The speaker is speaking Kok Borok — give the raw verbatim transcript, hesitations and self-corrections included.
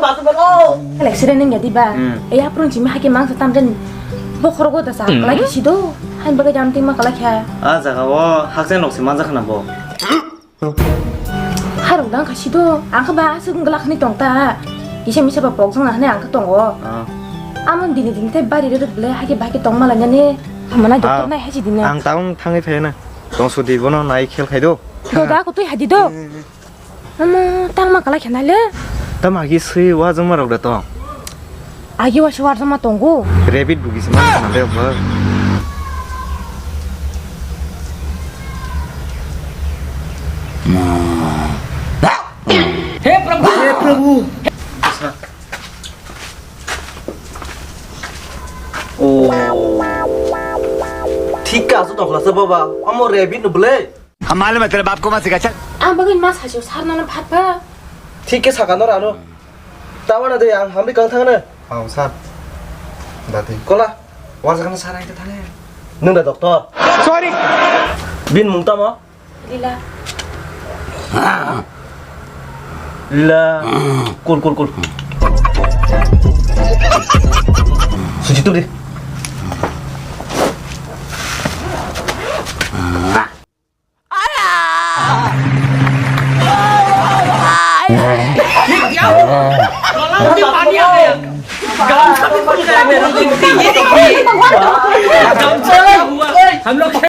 Accident wngya diba? Hmm. Ei aphuru chimi hake mangsa tamjani bokhorogo da sa kalai khe sido. Hain bagwi jam tingma kalai kha. A jaga o hakjai nok se manjakha na bo. Harok dang kha sido. Ang kha ba aswk wngla khani tong ta. Kisa misa ba pokjong na hwnwi ang kha tongo. Ah. Amon dini dini tei bari rwrwk bwle hake bahake tongma lainani. Hamana doctor nai haji dini. Ang taung thangwi phaina. Tong sudi bono nai khel khai do. Do da ko twi hadi do. Omo, tangma kalai khe nai le. Tamo agi swi uajwngma rok da tong. Agi uaisa uajwngma tongo. Rabbit bugi se man khana bek ba. He Prabhu! He Prabhu! Oh. Thik ka asu tongkhlasa baba. Omo rabbit no bwle. हम मालूम है तेरे बाप को मत सिखा, चल। Ang bagwi ma sachio sarnano phatha. Thik khe sakano rano. Tawana de ang hamri kang thangna. Hao sir. Dati. Kola. Warjakno sir aite thane. Nwng da doctor. Sorry. Bin mung tamo? Lila. Lila. Cool, cool, cool. Suji tu di.